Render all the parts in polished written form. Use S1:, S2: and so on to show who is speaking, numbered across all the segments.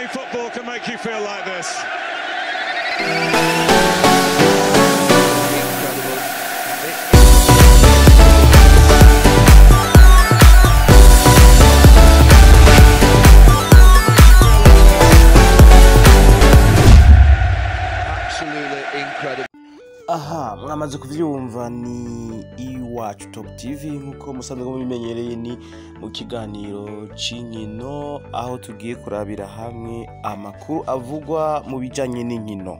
S1: Only football can make you feel like this.
S2: Absolutely incredible.
S3: Aha mwamaze kuvyumva, ni Iwacu Top TV. Nkuko musanzwe mubimenyereye, ni mu kiganiro c'inkino, aho tugiye kurabira hamwe amakuru avugwa mu bijanye n'inkino.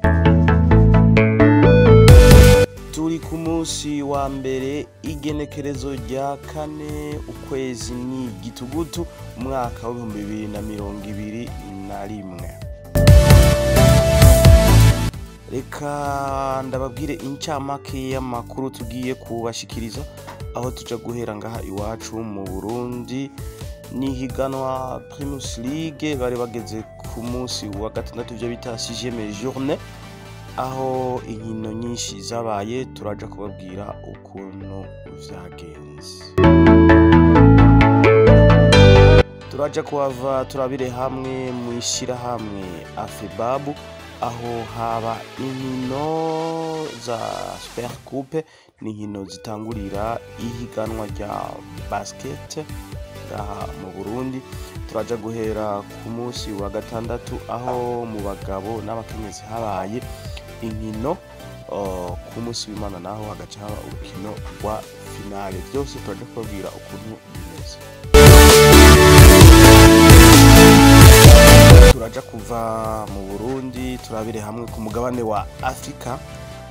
S3: Turi ku munsi wa mbere, igenekerezo rya 4, ukwezi ni gitugutu, umwaka wa 2021. Reka ndababwire incamake y'amakuru tugiye kubashikiriza, aho tuja guhera ngaha iwacu mu Burundi. Ni higanwa Primus League, bari bageze ku munsi wa gatandatu, ivyo bita sixième journée, aho inkino nyinshi zabaye. Turaja kubabwira ukuntu vyagenze. Turaja kuhava turabire hamwe mu ishirahamwe AFEBABU, aho haba inkino za Super Coupe, ni inkino zitangurira ihiganwa rya basket ngaha mu Burundi. Turaja guhera ku munsi wa gatandatu, aho mu bagabo n'abakenyezi habaye inkino. Ku munsi w'Imana naho hagaca haba urukino rwa finale. Byose turaja kubabwira ukuntu bimeze. Turaja kuva mu Burundi, turabire hamwe ku mugabane wa Afrika,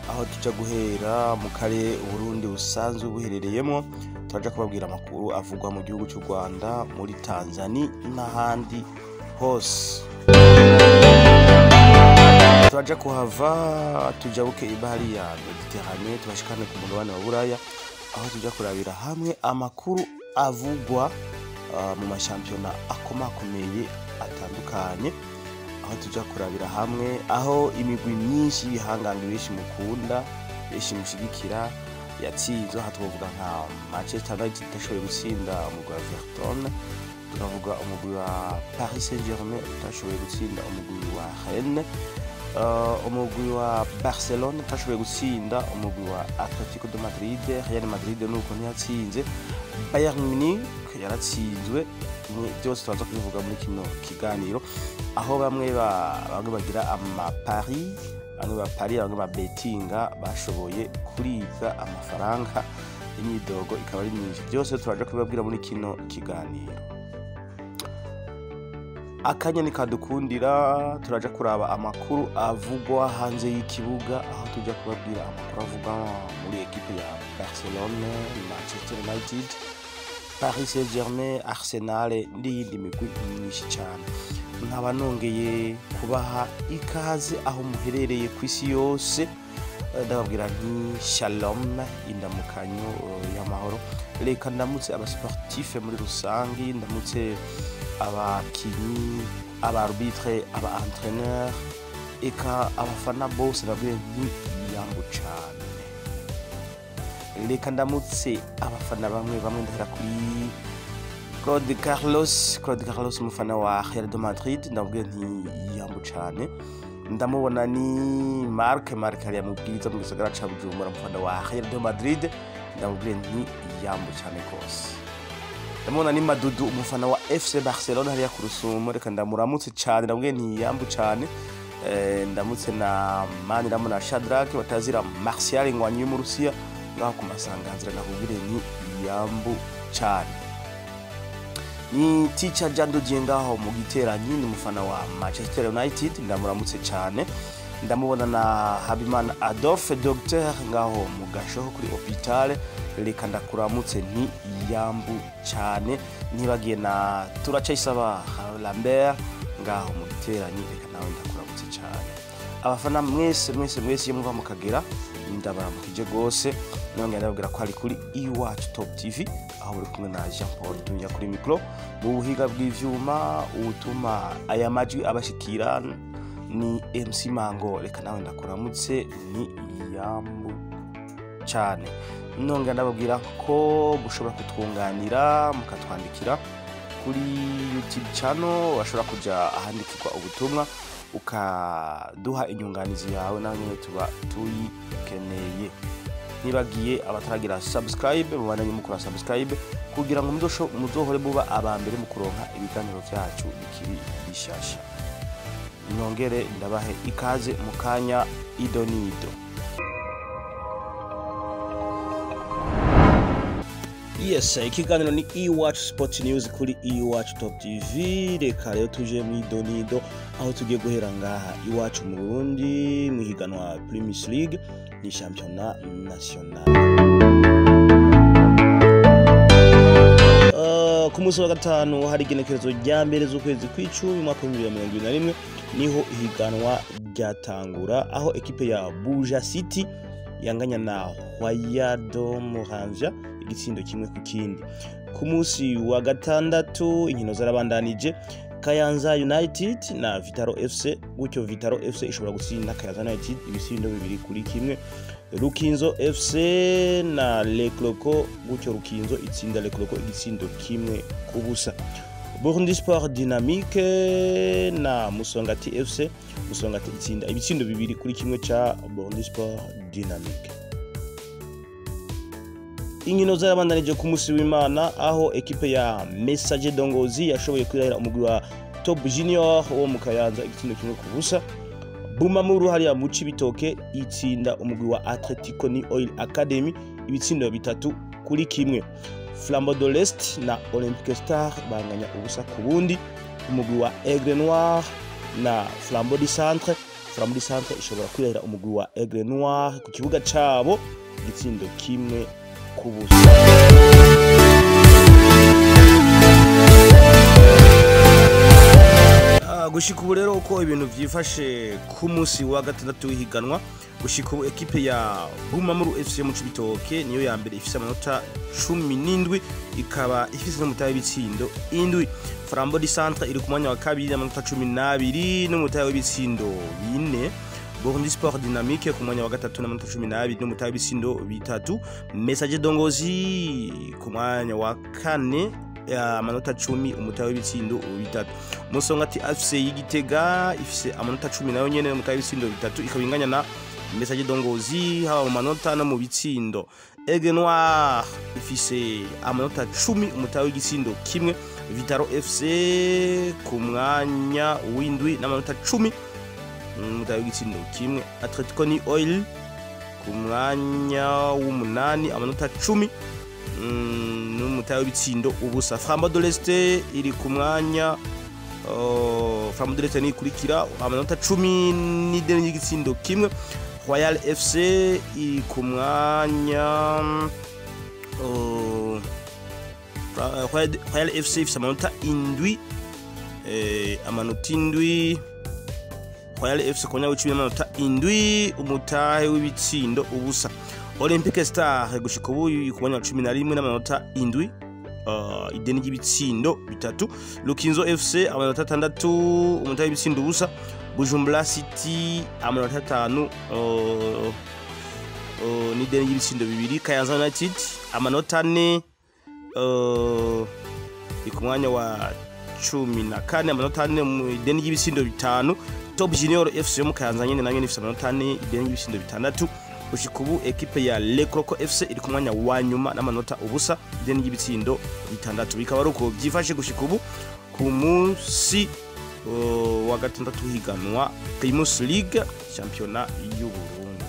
S3: aho tuja guhera mu karere Uburundi busanzwe buherereyemo. Turaja kubabwira amakuru avugwa mu gihugu cy'u Rwanda, muri Tanzania n'ahandi hose. Turaja kuhava tujabuke ibahari ya Mediterane, tubashikane ku mugabane wa Buraya, aho tuja kurabira hamwe amakuru avugwa mu mashampiyona akomakomeye atandukanye, aho tuja kurabira hamwe aho imigwi myinshi y'ibihangange benshi mukunda, benshi mushigikira, yatsinzwe. Aha twavuga nka Manchester United itashoboye gutsinda umugwi wa Everton, tukavuga umugwi wa Paris Saint-Germain utashoboye gutsinda umugwi wa Rennes, umugwi wa Barcelona utashoboye gutsinda umugwi wa Atletico de Madrid, Real Madrid nuko ntiyatsinze, Bayern Munich yaratsinzwe. Byose turaza kubivuga muri kino kiganiro, aho bamwe bagira amapari, bamwe ba pari, bamwe ba betinga bashoboye kuribwa amafaranga, imyidogo ikaba ari myinshi. Byose turaja kubibabwira muri kino kiganiro. Akanya nikadukundira, turaja kuraba amakuru avugwa hanze y'ikibuga, aho tujya kubabwira amakuru avugwa muri ekipe ya Barcelone, Manchester United, Paris Saint-Germain, Arsenal n'iyindi migwi myinshi cyane. Nkaba nongeye kubaha ikaze aho muherereye ku isi yose. Ndababwira nti shalom, indamukanyo y'amahoro. Reka ndamutse abasportif muri rusangi, ndamutse abakinyi, aba arbitre, aba entraîneur, eka abafana bose, ndababwire nti yambu cane. Reka ndamutse abafana bamwe bamwe, ndahera kuri Claude Carlos. Claude Carlos, umufana wa Real de Madrid, ndamubwira nti yambu cane. Ndamubona ni Mark, Mark hariya mu Bwiza mu gisagara ca Bujumbura, umufana wa Real de Madrid, ndamubwira nti yambu cane rwose. Ndamubona ni Madudu, umufana wa FC Barcelona hariya ku Rusumo, reka ndamuramutse cane, ndamubwira nti yambu cane. Ndamutse na Maniramo na Shadrack batazira Martial Ngwanyi y'Umurusiya ngaho ku masanganzira, ndakubwire ni yambu cane. Ni Teacher Jean Dodier ngaho mu Giteranyi, ni umufana wa Manchester United, ndamuramutse cyane. Ndamubona na Habimana Adolphe Docteur ngaho mu Gashoho kuri hôpital, reka ndakuramutse nti yambu cyane. Ntibagiye na Turacayisaba Lambert ngaho mu Giteranyi, reka nawe ndakuramutse cyane. Abafana mwese mwese mwese iyo muva mukagera, ndabaramukije rwose. Nongera ndababwira ko ari kuri Iwacu Top TV, aho muri kumwe na Jean Paul Dunya kuri micro. Mu buhiga bw'ivyuma, utuma aya majwi abashikira ni MC Mango, reka nawe ndakuramutse ni yambu cyane. Nongera ndababwira ko mushobora kutwunganira, mukatwandikira. Kuri YouTube channel washobora kuja ahandikirwa ubutumwa, ukaduha inyunganizi yawe, naho nyene tuba tuyikeneye. Nibagiye abataragira subscribe, mubandanye mukora subscribe kugira ngo muzohore muba aba mbere mu kuronka ibiganiro vyacu bikiri bishasha. Nongere ndabahe ikaze mu kanya idonido. Yes, ikiganiro ni Iwacu Sport News kuri Iwacu Top TV. Reka rero tuje mu idonido, aho tugiye guhera ngaha iwacu mu Burundi mu higanwa Primus League, ni championnat national. Ku munsi wa gatanu hari igenekerezo rya mbere z'ukwezi kw'icumi umwaka w'ibihumbi bibiri na mirongo ibiri na rimwe, niho ihiganwa ryatangura, aho ekipe ya Buja City yanganya na Wayado Muramvya igitsindo 1-1. Ku munsi wa gatandatu inkino zarabandanije, Kayanza United na Vitaro FC, gutyo Vitaro FC ishobora gutsinda Kayanza United ibitsindo 2-1. Rukinzo FC na Lecloco, gutyo Rukinzo itsinda Lecloco igitsindo 1-0. Burundi Sport Dynamique na Musongati FC, Musongati itsinda ibitsindo 2-1 ca Burundi Sport Dynamique. Inkino zarabandanije ku munsi w'Imana, aho ekipe ya Messager Dongozi yashoboye kwirahira umugwi wa Top Junior wo mu Kayanza igitsindo 1-0. Bumamuru hariya mu Cibitoke itsinda umugwi wa Atletico ni Oil Academy ibitsindo 3-1. Flambeau de l'Est na Olympique Star banganya 0-0. Umugwi wa Aigle Noir na Flambeau du Centre, Flambeau du Centre ishobora kwirahira umugwi wa Aigle Noir ku kibuga cabo igitsindo 1-0. Gushika ubu rero uko ibintu vyifashe ku munsi wa gatandatu w'ihiganwa, gushika ubu ekipe ya Bumamuru FC mu Cibitoke niyo ya mbere ifise amanota 17, ikaba ifise n'umutahe w'ibitsindo 7. Flambeau du Centre iri ku mwanya wa kabiri n'amanota 12 n'umutahe w'ibitsindo 4. Burundi Sport Dynamique ku mwanya wa gatatu n'amanota 12 n'umutahe w'ibitsindo 3. Messager Dongozi ku mwanya wa kane amanota 10 umutahe w'ibitsindo 3. Musongati FC y'Igitega ifise amanota 10 nayo nyene umutahe w'ibitsindo 3, ikaba inganya na Messager Dongozi haba mu manota no mu bitsindo. Aigle Noir ifise amanota 10 umutahe w'igitsindo 1. Vitaro FC ku mwanya w'indwi n'amanota 10 umutahe w'igitsindo 1. Atletico ni Oil ku mwanya w'umunani amanota 10 n'umutahe w'ibitsindo 0. Flambeau de l'Est iri ku mwanya Flambeau de l'Est ni ikurikira amanota 10 n'ideni y'igitsindo 1. Royal FC iri ku mwanya Royal FC ifise amanota 7, amanota 7. Royal FC ku mwanya w'icumi n'amanota 7 umutahe w'ibitsindo 0. Olympique Star gushika ubu iri ku mwanya wa 11 n'amanota 7, ideni ry'ibitsindo 3. Lukinzo FC amanota 6 umutahe w'ibitsindo 0. Bujumbura City amanota 5 n'ideni ry'ibitsindo 2. Kayanza United amanota 4 iri ku mwanya wa 14 amanota 4 mu ideni ry'ibitsindo 5. Top Junior FC yo mu Kayanza nyene nayo ifise amanota 4 ideni ry'ibitsindo 6. Gushika ubu ekipe ya Lecroco FC iri ku mwanya wa nyuma n'amanota 0 ideni ry'ibitsindo 6. Bikaba ari uko byifashe gushika ubu ku munsi wa gatandatu higanwa Primus League championnat y'u Burundi.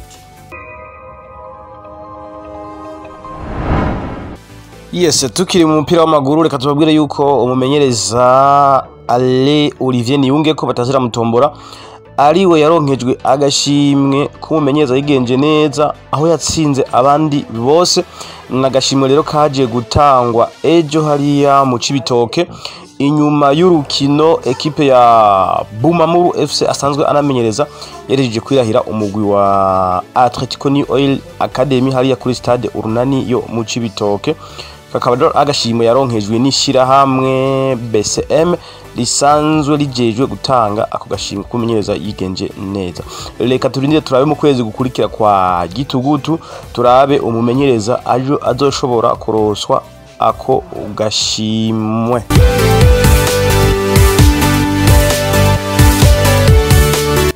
S3: Yes, tukiri mu mupira w'amaguru reka tubabwire yuko umumenyereza Ale Olivier Niyunge ko batazira mutombora ariwe yaronkejwe agashimwe k'umumenyereza yigenje neza aho yatsinze abandi bose. N'agashimwe rero kaje gutangwa ejo hariya mu Cibitoke inyuma y'urukino ekipe ya Bumamuru FC asanzwe anamenyereza yarejeje kwirahira umugwi wa Atletico New Oil Academy hariya kuri stade Urunani yo mu Cibitoke. Kakaba agashimwe yaronkejwe n'ishirahamwe BCM risanzwe rijejwe gutanga ako gashimwe kumenyereza yigenje neza. Reka turindire turabe mu kwezi gukurikira kwa gitugutu turabe umumenyereza ajo azoshobora kuroswa Ako gashimwe.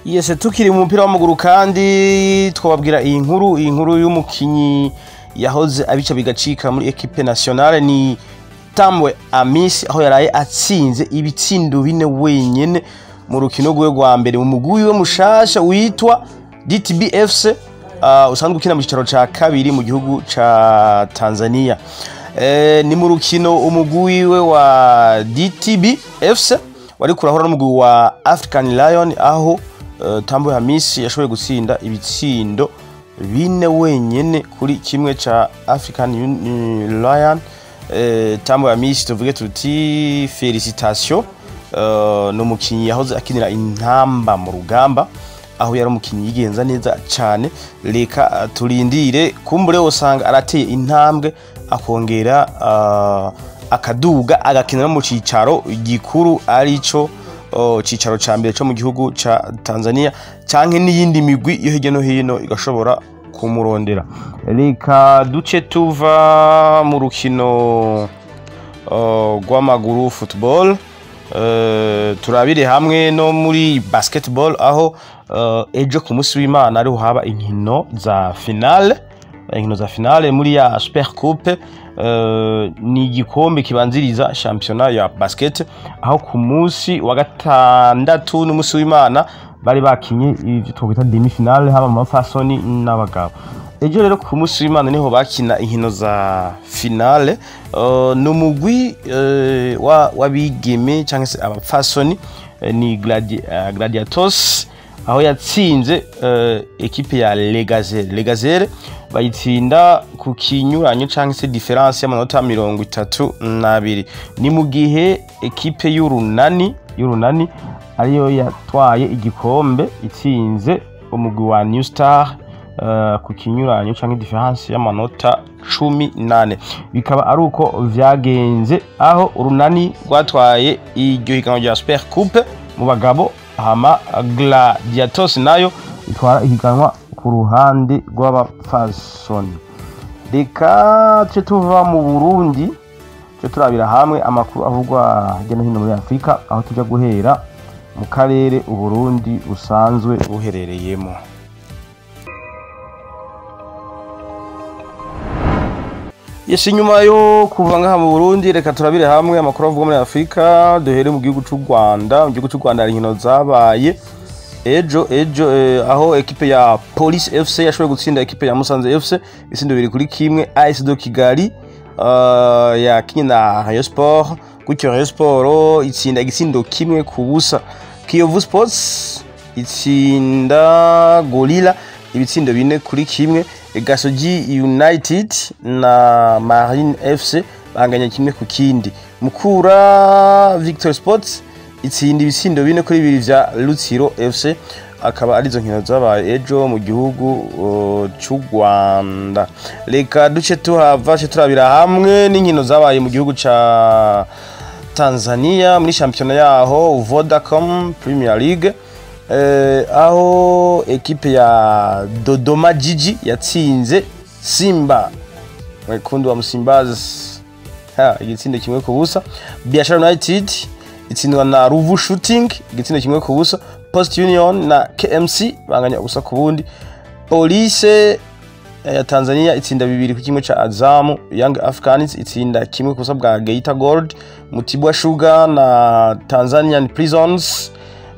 S3: Yes, tukiri mu mupira w'amaguru kandi twababwira iyi nkuru y'umukinyi yahoze abica bigacika muri équipe nationale, ni Tambwe Amisi, aho yaraye atsinze ibitsindo bine wenyene mu rukino rwe rwa mbere mu mugwi we mushasha witwa DTB FC, usanzwe ukina mu cicaro ca kabiri mu gihugu ca Tanzania. Ni mu rukino umugwi we wa DTB FC wari kurahura n'umugwi wa African Lion, aho Tambwe Hamisi yashoboye gutsinda ibitsindo bine wenyene kuri kimwe ca African Lion. Tambwe Hamisi, tuvuge tuti félicitations. Ni umukinyi yahoze akinira Intamba mu Rugamba, aho yari umukinyi yigenza neza cane. Reka turindire, kumbure usanga arateye intambwe, akongera akaduga, agakina no mu cicaro gikuru, arico cicaro ca mbere co mu gihugu ca Tanzania, canke n'iyindi migwi yo hirya no hino igashobora kumurondera. Reka duce tuva mu rukino rw'amaguru, football, turabire hamwe no muri basketball, aho ejo ku munsi w'Imana ariho haba inkino za finale, inkino za finale muri ya Super Coupe. Ni igikombe kibanziriza championnat ya basket, aho ku munsi wa gatandatu n'umunsi w'Imana bari bakinye ivyo twokwita demi finale, haba mu bapfasoni n'abagabo. Ejo rero ku munsi w'Imana niho bakina inkino za finale. Ni umugwi w'abigeme cyangwa se abapfasoni, ni Gladiators, aho yatsinze ekipe ya Legazere. Legazere bayitsinda ku kinyuranyo cyangwa se différence y'amanota 32. Ni mu gihe ekipe y'Urunani ariyo yatwaye igikombe, itsinze umugwi wa New Star ku kinyuranyo cyangwa différence y'amanota 18. Bikaba ari uko vyagenze, aho Urunani rwatwaye iryo higanwa rya Super Coupe mu bagabo, hama Gladiators nayo itwara ihiganwa ku ruhande rw'abapfasoni. Reka tuce tuva mu Burundi, tuce turabira hamwe amakuru avugwa hirya no hino muri Afurika, aho tujya guhera mu karere Uburundi busanzwe buherereyemo. Yes, inyuma yo kuva ngaha mu Burundi, reka turabire hamwe amakuru avugwa muri Afurika. Duhere mu gihugu c'u Rwanda. Mu gihugu c'u Rwanda hari inkino zabaye ejo, aho ekipe ya Police FC yashoboye gutsinda ekipe ya Musanze FC ibitsindo 2-1. AS de Kigali yakinye na Rayon Sport, gutyo Rayon Sport itsinda igitsindo 1-0. Kiyovu Sports itsinda Gorilla ibitsindo 4-1. Gasogi United na Marine FC banganya 1-1. Mukura Victor Sports itsinda ibitsindo 4-2 vya Rutsiro FC. Akaba arizo nkino zabaye ejo mu gihugu c'u Rwanda. Reka duce tuhava, ce turabira hamwe n'inkino zabaye mu gihugu ca Tanzania muri shampiyona yaho, Vodacom Premier League, aho ekipe ya Dodoma Jiji yatsinze Simba, wekundu wa Msimbazi, igitsindo 1-0. Biashara United itsindwa na Ruvu Shooting igitsindo 1-0. Post Union na KMC banganya 0-0. Police ya Tanzania itsinda 2-1 ca Azam. Young Africans itsinda 1-0 bwa Geita Gold. Mutibwa Sugar na Tanzanian Prisons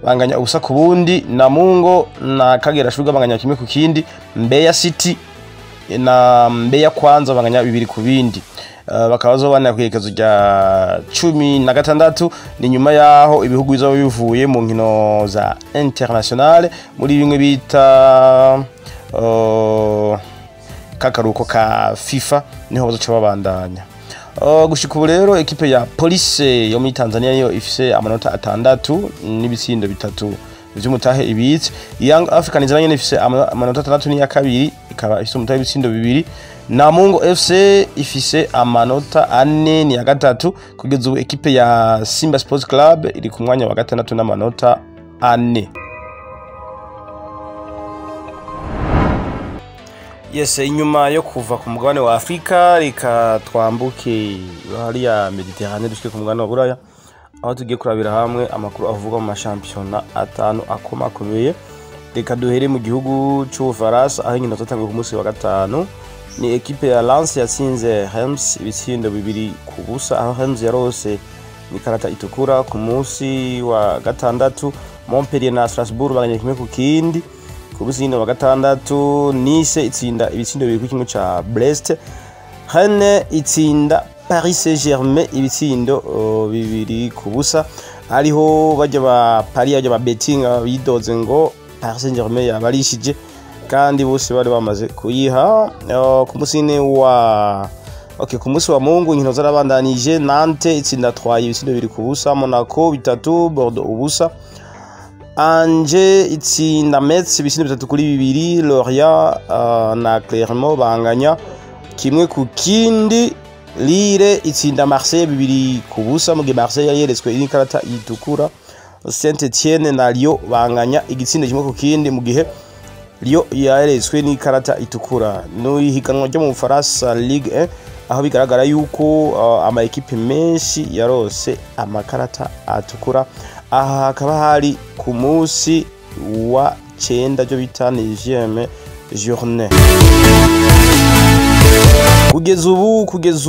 S3: banganya 0-0. Namungo na Kagera Sugar banganya 1-1. Mbeya City na Mbeya Kwanza banganya 2-2. Bakaba bazobana kwiyekezo rya 16. Ni nyuma yaho ibihugu bizaba bivuye mu nkino za internationale, muri bimwe bita kakaruko ka FIFA, niho bazoca babandanya. Gushika ubu rero, ekipe ya Police yo muri Tanzania niyo ifise amanota 6 n'ibitsindo bitatu vy'umutahe ibitse. Young Africans nayo nyene ifise amanota 6, n'iya kabiri, ikaba ifise umutahe w'ibitsindo bibiri. Namungo FC ifise amanota 4, ni ya gatatu. Kugeza ubu ekipe ya Simba Sports Club iri ku mwanya wa gatandatu n'amanota 4. Yes, inyuma yo kuva ku mugabane wa Afrika, reka twambuke hariya Mediterane, dushike ku mugabane wa Buraya, aho tugiye kurabira hamwe amakuru avuga mu mashampiyona atanu akomakomeye. Reka duhere mu gihugu c'Ubufaransa, aho inkino zatanguye ku munsi wa gatanu. Ni ekipe ya Lens yatsinze Reims ibitsindo 2-0, aho Reims yarose ikarata itukura. Ku munsi wa gatandatu, Montpellier na Strasbourg banganya 1-1. Ku munsi wa gatandatu, Nice itsinda ibitsindo 2-1 ca Brest. Rennes itsinda Paris Saint-Germain ibitsindo 2-0. Hariho bajya ba Paris, bajya ba betting bidoze ngo Paris Saint-Germain yabarishije, kandi bose bari bamaze kuyiha. Ku munsi wa okay, ku munsi wa Mungu inkino zarabandanije. Nantes itsinda Troyes ibitsindo 2-0, Monaco 3, Bordeaux 0. Angers itsinda Metz ibitsindo 3-2. Lorient na Clermont banganya 1-1. Lille itsinda Marseille 2-0, mu gihe Marseille yeretswe ikarata itukura. Saint-Etienne na Lyon banganya igitsindo 1-1, mu gihe Lyon yaretswe n'ikarata itukura. No ihiganwa ryo mu Bufaransa, Ligue 1, aho bigaragara yuko ama ekipe menshi yarose amakarata atukura. Aha hakaba hari ku munsi wa cenda, ryo bita neuvième journée. Kugeza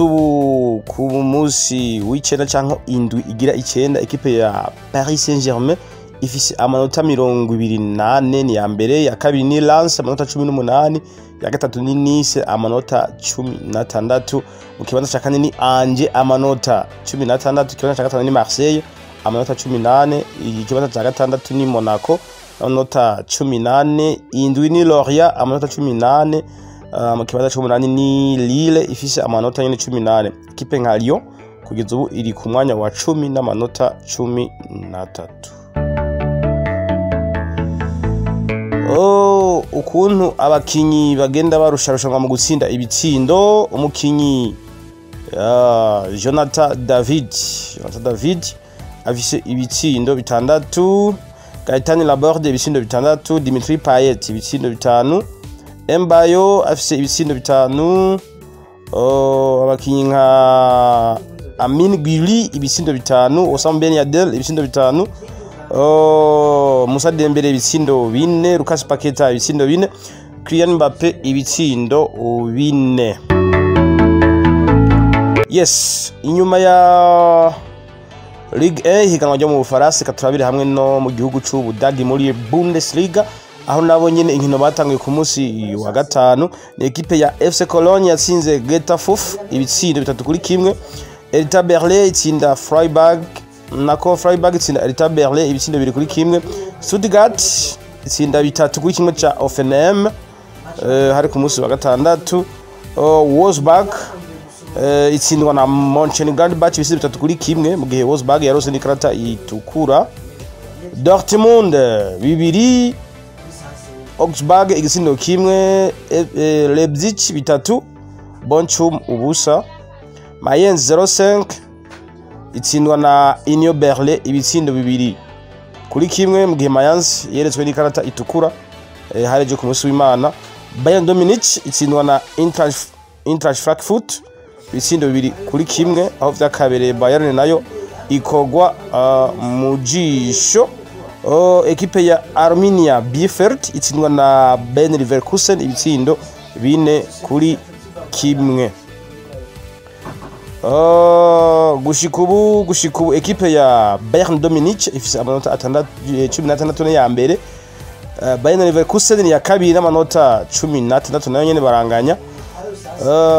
S3: ubu ku munsi w'icenda canke indwi igira icenda, ekipe ya Paris Saint-Germain ifise amanota 24, ni ya mbere. Ya kabiri ni Lens, amanota 18. Ya gatatu ni Nice, amanota 16. Mu kibanza ca kane ni Angers, amanota 16. Ikibanza ca gatanu ni Marseille, amanota 18. Ikibanza ca gatandatu ni Monaco, amanota 18. Indwi ni Lorient, amanota 18. Mu kibanza c'umunani ni Lille, ifise amanota nyene 18. Ikipe nka Lyon kugeza ubu iri ku mwanya wa 10 n'amanota 13. Oh, ukuntu abakinyi bagenda barusharushanwa mu gutsinda ibitsindo. Umukinyi Jonathan David afise ibitsindo 6, Gaetani Laborde ibitsindo 6, Dimitri Payet ibitsindo 5, Mbayo afise ibitsindo 5. Oh, abakinyi nka Amin Gouiri ibitsindo 5, Osama Ben Yedder ibitsindo 5, oh, Musa Dembele ibitsindo 4, Lucas Paqueta ibitsindo 4, Kylian Mbappe ibitsindo 4. Yes, inyuma ya Ligue 1, ihiganwa ryo mu Bufaransa, reka turabire hamwe no mu gihugu c'Ubudagi muri Bundesliga, aho nabo nyene inkino batanguye ku munsi wa gatanu. Ni ekipe ya FC Cologne yatsinze Greuther Fürth ibitsindo 3-1. Hertha Berlin itsinda Freiburg, nako Freiburg itsinda Hertha Berlin ibitsindo 2-1. Stuttgart itsinda 3-1 ca Hoffenheim, hari ku munsi wa gatandatu. Wolfsburg itsindwa na Mönchengladbach ibitsindo 3-1, mu gihe Wolfsburg yarose n'ikarata itukura. Dortmund 2, Augsburg igitsindo 1, Leipzig 3, Bochum 0. Mainz 05 itsindwa na Union Berlin ibitsindo 2-1, mu gihe Mainz yeretswe n'ikarata itukura, hareje ku munsi w'Imana. Bayern de Munich itsindwa na Eintracht Frankfurt ibitsindo 2-1, aho vyakabereye Bayern nayo ikogwa mu jisho. Ekipe ya Arminia Bielefeld itsindwa na Bayer Leverkusen ibitsindo 4-1. Gushika ubu ekipe ya Bayern de Munich ifise amanota 16 ni ya mbere. Bayern Leverkusen ni ya kabiri n'amanota 16, nayo nyene baranganya.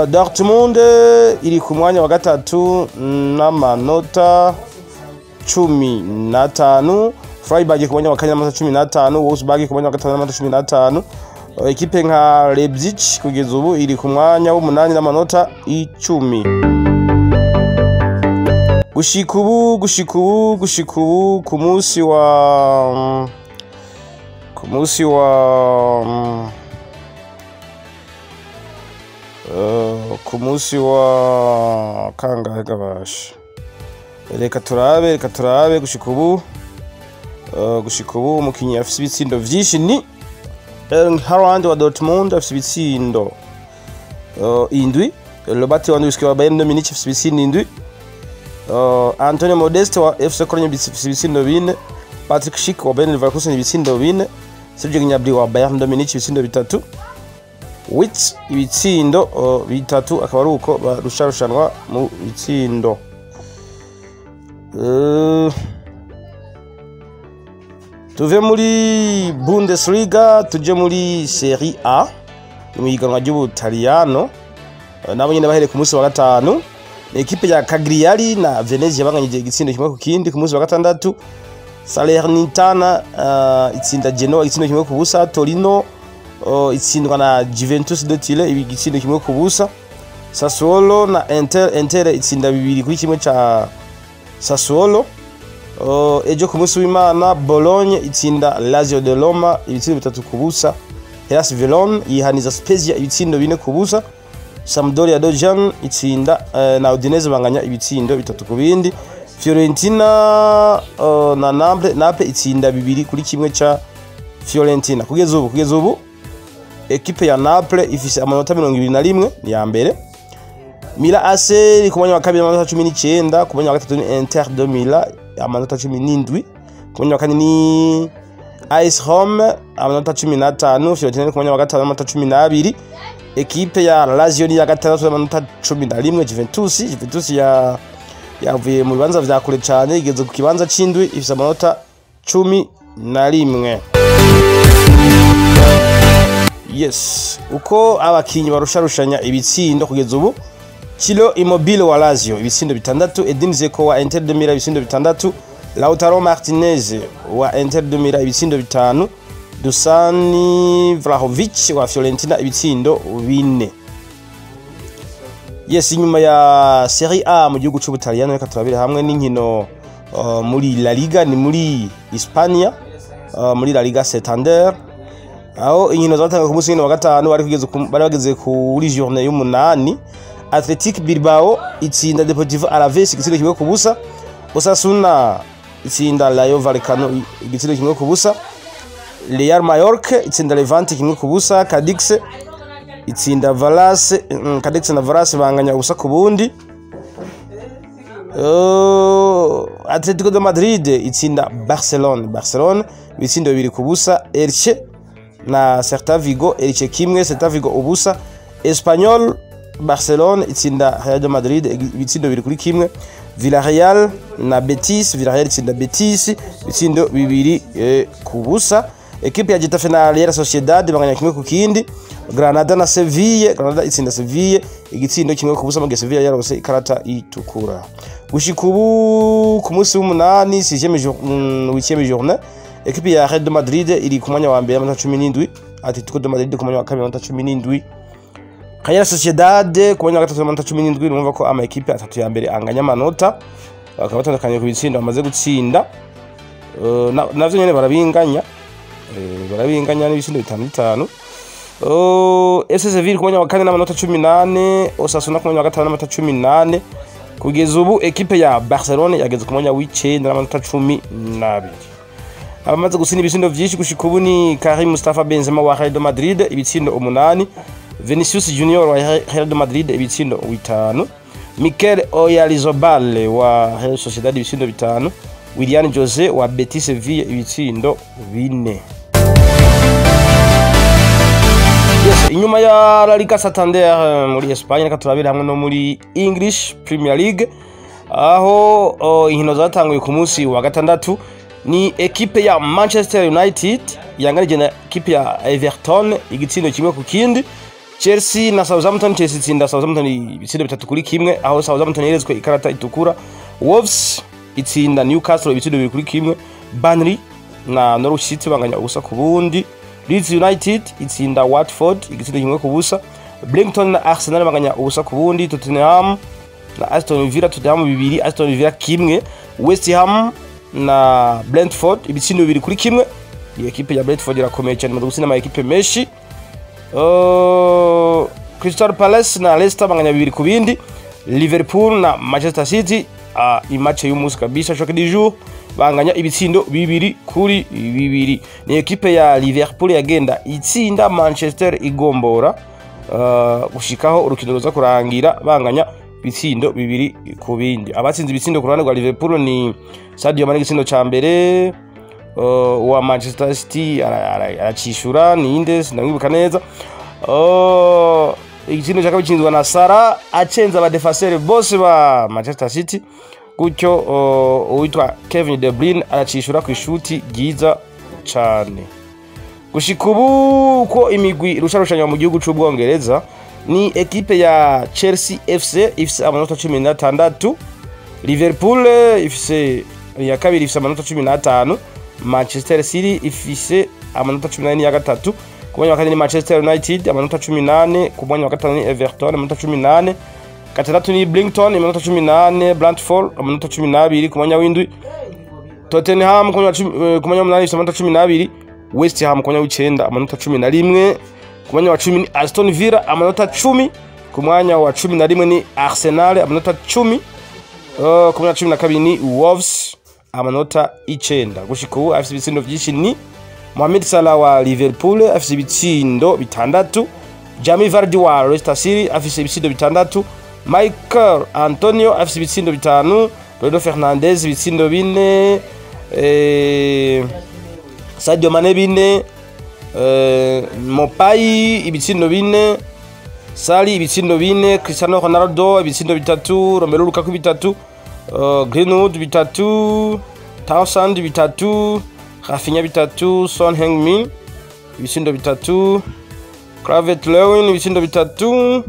S3: Dortmund iri ku mwanya wa gatatu n'amanota 15, Freiburg ku mwanya wa kane n'amanota 15, Wolfsburg ku mwanya wa gatanu n'amanota 15. Ekipe nka Leipzig kugeza ubu iri ku mwanya w'umunani n'amanota 10. Gushika ubu ku munsi wa kangahe gabasha? Reka turabe. Gushika ubu umukinyi afise ibitsindo vyinshi ni Erling Haaland wa Dortmund afise ibitsindo 7. Robert Lewandowski wa Bayern de Munich afise ibitsindo 7. Antonio Modeste wa FC Cologne afise ibitsindo 4. Patrick Schick wa Bayern Leverkusen ibitsindo 4. Serge Gnabry wa Bayern de Munich ibitsindo 3. Wits ibitsindo 3, akaba ari uko barusharushanwa mu bitsindo. Tuve muri Bundesliga tuje muri Serie A, mu ihiganwa ry'Ubutaliyano. Nabo nyene bahereye ku munsi wa gatanu, ekipe ya Cagliari na Venezia banganyije igitsindo 1 ku kindi. Ku munsi wa gatandatu, Salernitana itsinda Genoa igitsindo 1-0. Torino itsindwa na Juventus de Turin igitsindo 1-0. Sassuolo na Inter, Inter itsinda 2-1 ca Sassuolo. Ejo ku munsi w'Imana, Bologna itsinda Lazio de Roma ibitsindo 3-0. Hellas Verona yihaniza Spezia ibitsindo 4-0. Sampdoria Dojan itsinda na Udinese banganya ibitsindo 3-2. Fiorentina na Naples, Naples itsinda 2-1 ca Fiorentina. Kugeza ubu ekipe ya Naples ifise amanota 21, ni ya mbere. Milan AC iri ku mwanya wa kabiri, amanota 19. Ku mwanya wa gatatu ni Inter de Milan, amanota 17. Ku mwanya wa kane ni AS Rome, amanota 15. Fiorentina iri ku mwanya wa gatanu, amanota 12. Ekipe ya Lazio ni ya gatandatu, amanota 11. Juventus yavuye mu bibanza vya kure cane, igeze ku kibanza c'indwi, ifise amanota 11. Yes, uko abakinyi barusharushanya ibitsindo kugeza ubu: Ciro Immobile wa Lazio ibitsindo 6, Edin Dzeko wa Inter de Milan ibitsindo 6, Lautaro Martinez wa Inter de Milan ibitsindo 5, Dusan Vlahovic wa Fiorentina ibitsindo 4. Yes, inyuma ya Serie A mu gihugu c'Ubutaliyano, reka turabire hamwe n'inkino muri La Liga, ni muri Hispania, muri La Liga Santander, aho inkino zatangiye ku munsi wa gatanu, bari bageze kuri journée y'umunani. Athletic Bilbao itsinda Deportivo Alaves igitsindo 1-0. Osasuna itsinda Rayo Vallecano igitsindo 1-0. Real Mallorca itsinda Levante 1-0. Cadix itsinda Valence, Cadix na Valence banganya 0-0. Atletico de Madrid itsinda Barcelone ibitsindo 2-0. Elche na Celta Vigo, Elche 1, Celta Vigo 0. Espanyol Barcelone itsinda Real de Madrid ibitsindo 2-1. Villarreal na Betis, Villarreal itsinda Betis ibitsindo 2-0. Ekipe ya Getafe na Real Sociedad banganya 1-1. Granada na Sevilla, Granada itsinda Sevilla igitsindo 1-0, mu gihe Sevilla yaronse ikarata itukura. Gushika ubu ku munsi w'umunani, sixième jour, huitième journée, ekipe ya Real de Madrid iri ku mwanya wa mbere, amanota 17. Atletico de Madrid ku mwanya wa kabiri, amanota 17. Real Sociedad ku mwanya wa gatatu, amanota 17. Numva ko ama ekipe atatu ya mbere anganya amanota, bakaba batandukanye ku bitsindo bamaze gutsinda. Navyo nyene barabinganya, barabinganya n'ibitsindo 5 5. FC Sevilla ku mwanya wa kane n'amanota 18, Osasuna ku mwanya wa gatanu n'amanota 18. Kugeza ubu ekipe ya Barcelone yageze ku mwanya w'icenda n'amanota 12. Abamaze gutsinda ibitsindo vyinshi gushika ubu ni Karim Mustafa Benzema wa Real de Madrid, ibitsindo 8, Vinicius Junior wa Real de Madrid ibitsindo 5, Mikel Oyarzabal wa Real Sociedad ibitsindo 5, Willian Jose wa Betis Sevilla ibitsindo 4. Yes, inyuma ya La Liga Santander muri Espagne, reka turabire hamwe no muri English Premier League, aho inkino zatanguye ku munsi wa gatandatu. Ni ekipe ya Manchester United yanganije na ekipe ya Everton igitsindo 1-0. Chelsea na Southampton, Chelsea itsinda Southampton ibitsindo 3-1, aho Southampton yeretswe ikarata itukura. Wolves itsinda Newcastle ibitsindo 2-1. Burnley na Norwich City banganya 0-0. Leeds United itsinda Watford igitsindo 1-0. Brighton na Arsenal banganya 0-0. Tottenham na Aston Villa, Tottenham 2, Aston Villa 1. West Ham na Brentford ibitsindo 2-1. Iyi ekipe ya Brentford irakomeye cyane, imaze gutsinda ama ekipe menshi. Crystal Palace na Leicester banganya 2-2. Liverpool na Manchester City, i match y'umunsi kabisa, choc du jour. Banganya ibitsindo 2-2. Ni ekipe ya Liverpool yagenda itsinda, Manchester igombora, gushikaho urukino ruza kurangira banganya ibitsindo 2-2. Abatsinze ibitsindo ku ruhande rwa Liverpool ni Sadio Mane, igitsindo ca mbere, wa Manchester City aracishura, ninde sindamwibuka neza. Igitsindo cya kabiri kinzwa na Salah, acenza abadefenseur bose ba Manchester City gutyo. Uwitwa Kevin De Bruyne aracishura ku ishuti ryiza cane. Gushika ubu ko imigwi irusharushanywa mu gihugu c'Ubwongereza ni ekipe ya Chelsea FC ifise amanota 16, Liverpool ifise iya kabiri, ifise amanota 15, Manchester City ifise amanota 14 ya gatatu. Ku mwanya wa kane ni Manchester United, amanota 18. Ku mwanya wa gatanu ni Everton, amanota 18. Gatandatu ni Brighton, amanota 18, Brentford amanota 12 ku mwanya w'indwi, Tottenham ku mwanya w'umunani ifise amanota 12, West Ham ku mwanya w'icenda amanota 11, ku mwanya wa 10 ni Aston Villa, amanota 10, ku mwanya wa 11 ni Arsenal, amanota 10, ku mwanya wa 12 ni Wolves, amanota 9. Gushika ubu afise ibitsindo vyinshi ni Mohamed Salah wa Liverpool, afise ibitsindo 6, Jamie Vardy wa Leicester City afise ibitsindo 6, Michael Antonio afise ibitsindo 5, Bruno Fernandes ibitsindo 4, Sadio Mane 4, Maupay ibitsindo 4, Sali ibitsindo 4, Cristiano Ronaldo ibitsindo 3, Romelu Lukaku 3, Greenwood 3, Townsend 3, Raphinha 3, Son Heung-min ibitsindo 3, Calvert Lewin ibitsindo 3.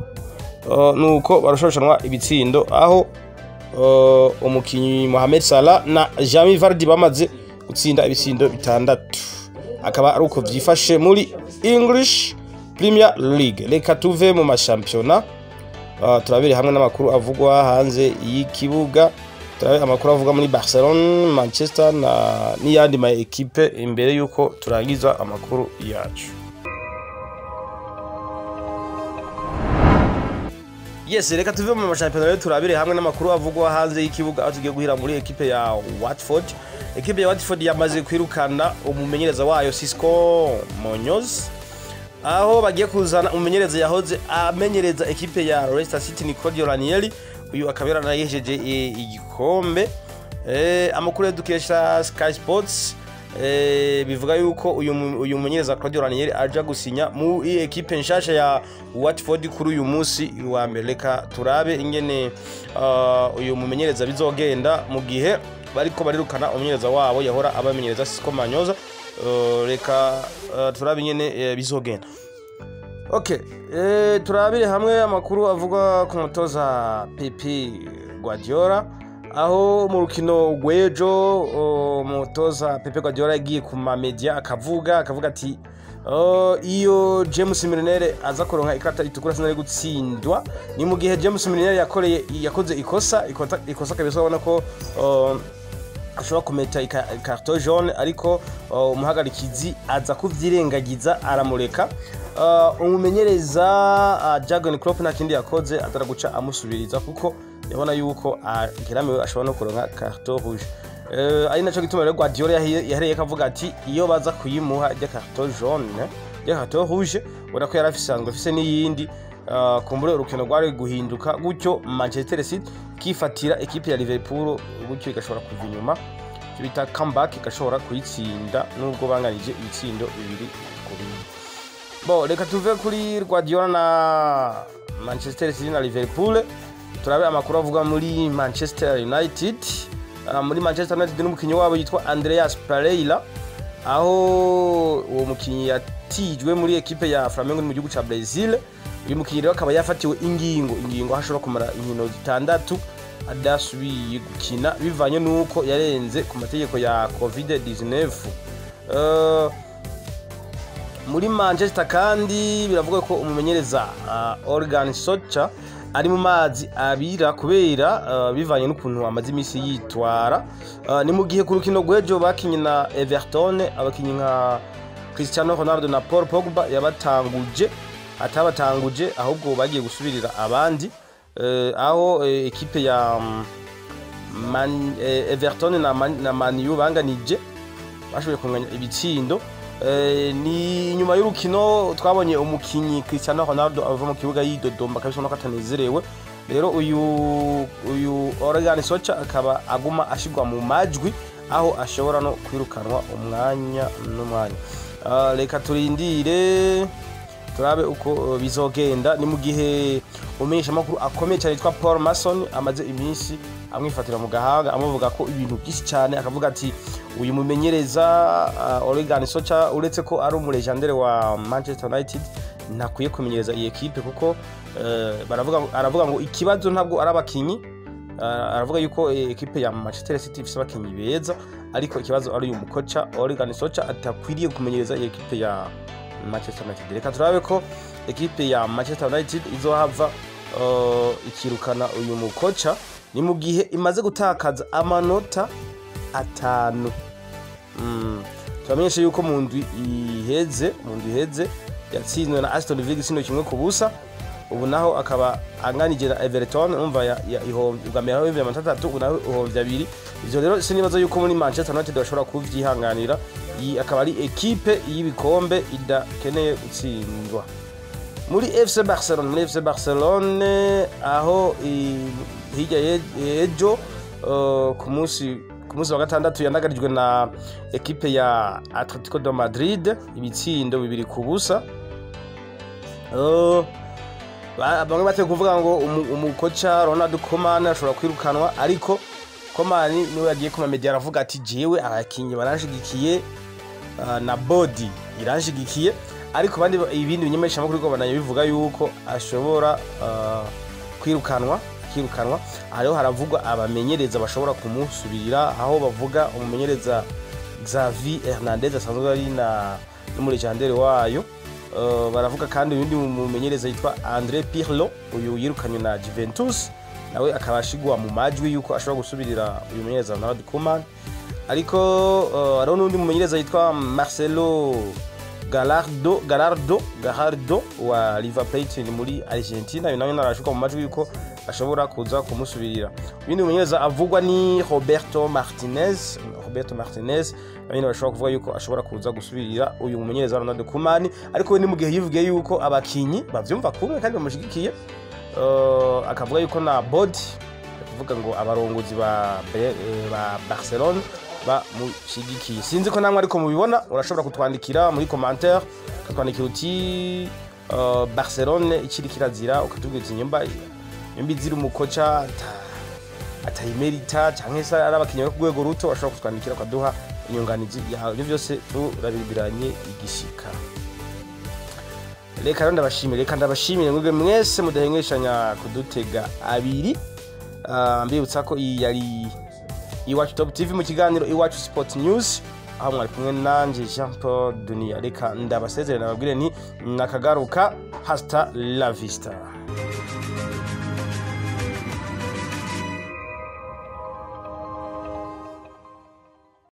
S3: Nuko barushushanwa ibitsindo, aho umukinyi Mohamed Salah na Jamie Vardy bamaze gutsinda ibitsindo 6. Akaba ari uko vyifashe muri English Premier League. Reka tuve mu mashampiyona, turabere hamwe n'amakuru avugwa hanze y'ikibuga. Turabe amakuru avuga muri Barcelona, Manchester na n'iyandi ma ekipe imbere yuko turangiza amakuru yacu. Yes, reka tuve mu mashampiyona rero, turabire hamwe n'amakuru avugwa hanze y'ikibuga, aho tugiye guhira muri ekipe ya Watford. Ekipe ya Watford yamaze kwirukana umumenyereza wayo Xisco Munoz, aho bagiye kuzana umumenyereza yahoze amenyereza ekipe ya Leicester City, ni Claudio Ranieri. Uyu akaba yaranayihejeje igikombe. Amakuru dukesha Sky Sports bivuga yuko uyu mumenyereza Claudio Ranieri aja gusinya mu ekipe nshasha ya Watford kuri uyu munsi wa mbere. Reka turabe ingene uyu mumenyereza bizogenda mu gihe bariko barirukana umumenyereza wabo yahora abamenyereza, Xisco Munoz. Reka turabe ingene bizogenda. Okay, turabire hamwe amakuru avuga ku mutoza Pep Guardiola, aho mu rukino rw'ejo umutoza Pep Guardiola yagiye ku ma media akavuga ati: "Iyo James Milner aza kuronka ikarata itukura sinari gutsindwa." Ni mu gihe James Milner yakoze ikosa kabisa, ubona ko ashobora kumeta carton jaune, ariko umuhagarikizi aza kuvyirengagiza, aramureka. Umumenyereza Jurgen Klopp nta kindi yakoze atara guca amusubiriza, kuko yabona yuko ageramiwe, ashobora no kuronka carton rouge. Ari naco gituma rero Guardiola yahereye kavuga ati iyo baza kuyimuha rya carton jaune, rya carton rouge, ubona ko yari asanzwe afise n'iyindi, kumbure urukino rwari guhinduka gutyo, Manchester City kifatira ekipe ya Liverpool gutyo, igashobora kuva inyuma, icyo bita comeback, igashobora kuyitsinda nubwo banganije ibitsindo 2-2. Bo reka tuve kuri Guardiola na Manchester City na Liverpool, turabe amakuru avuga muri Manchester United. Muri Manchester United n'umukinyi wabo yitwa Andreas Pereira, aho uwo mukinyi yatijwe muri ekipe ya Flamengo mu gihugu ca Brazil. Uyu mukinyi rero akaba yafatiwe ingingo aho ashobora kumara inkino 6 adasubiye gukina, bivanye nuko yarenze ku mategeko ya COVID-19. Muri Manchester kandi biravuga ko umumenyereza Ole Solskjaer ari mu mazi abira, kubera bivanye n'ukuntu amaze iminsi yitwara. Ni mu gihe ku rukino rw'ejo bakinye na Everton, abakinyi nka Cristiano Ronaldo na Paul Pogba yabatanguje atabatanguje, ahubwo bagiye gusubirira abandi, aho ekipe ya Everton na Man U banganije, bashoboye kunganya ibitsindo. Ni nyuma y'urukino twabonye umukinyi Cristiano Ronaldo ava mu kibuga yidodomba kabisa, ubona ko atanezerewe. Rero uyu Ole Gunnar Solskjaer akaba aguma ashigwa mu majwi aho ashobora no kwirukanwa umwanya n'umwanya. Reka turindire turabe uko bizogenda. Ni mu gihe umumenyeshamakuru akomeye cyane yitwa Paul Mason amaze iminsi amwifatira mu gahanga, amuvuga ko ibintu byinshi cyane, akavuga ati uyu mumenyereza Ole Gunnar Solskjaer, uretse ko ari umu légendaire wa Manchester United, ntakwiye kumenyereza iyi ekipe kuko baravuga, aravuga ngo ikibazo ntabwo ari abakinyi. Aravuga yuko ekipe ya Manchester City ifise abakinyi beza, ariko ikibazo ari uyu mukoca Ole Gunnar Solskjaer atakwiriye kumenyereza iyi ekipe ya Manchester United. Reka turabe ko ekipe ya Manchester United izohava ikirukana uyu mukoca. Ni mu gihe imaze gutakaza amanota 5. Turamenyesha yuko mu ndwi iheze yatsinzwe na Aston Villa igitsindo 1-0. Ubu naho akaba anganije na Everton. Umva ya ihomvye ubwa mbere, aho amanota 3, ubu naho ihomvye 2. Ivyo rero sinibaza yuko muri Manchester United bashobora kuvyihanganira. Iyi akaba ari ekipe y'ibikombe idakeneye gutsindwa. Muri FC Barcelone, muri FC Barcelone aho hirya ejo ku munsi wa gatandatu yanagarijwe na ekipe ya Atletico de Madrid ibitsindo 2-0. Bamwe bateye kuvuga ngo umukoca Ronald Koeman ashobora kwirukanwa, ariko Koeman niwe yagiye ku media aravuga ati jewe abakinyi baranshigikiye, na board iranshigikiye. Ariko bandi ibindi binyamesha makuru ko bananye bivuga yuko ashobora kwirukanwa akirukanwa. Hariho haravugwa abamenyereza bashobora kumusubirira, aho bavuga umumenyereza Xavi Hernandez asanzwe ari na n'umu légendaire wayo. Baravuga kandi uyundi mumenyereza yitwa Andre Pirlo, uyu yirukanywe na Juventus, nawe akaba ashigwa mu majwi yuko ashobora gusubirira uyu mumenyereza Ronald Koeman. Ariko hariho n'undi mumenyereza yitwa Marcelo Gallardo wa River Plate ni muri Argentina, uyu nawe narashikwa mu majwi yuko ashobora kuza kumusubirira. Uyundi mumenyereza avugwa ni Roberto Martinez. Roberto Martinez nawe bashobora kuvuga yuko ashobora kuza gusubirira uyu mumenyereza Ronald Koeman, ariko we ni mu gihe yivugiye yuko abakinyi bavyumva kumwe kandi bamushigikiye. Akavuga yuko na board, kuvuga ngo abarongozi ba Barcelone bamushigikiye. Sinzi ko namwe ariko mubibona. Urashobora kutwandikira muri commentaire, ukatwandikira uti Barcelone ikiri kirazira, ukatubwira uti nyumba izira umukoca atayimerita canke se ari abakinyi bo ku rwego ruto. Urashobora kutwandikira ukaduha inyunganizi yawe. Ibyo byose turabibiranye igishika. Reka rero ndabashimire, reka ndabashimire mwebwe mwese mudahengeshanya kudutega abiri. Mbibutsa ko iyi yari Iwacu Top TV mu kiganiro Iwacu Sport News, aho mwari kumwe nanje Jean Paul Dunia. Reka ndabasezere, nababwire nti nakagaruka, hasta la vista.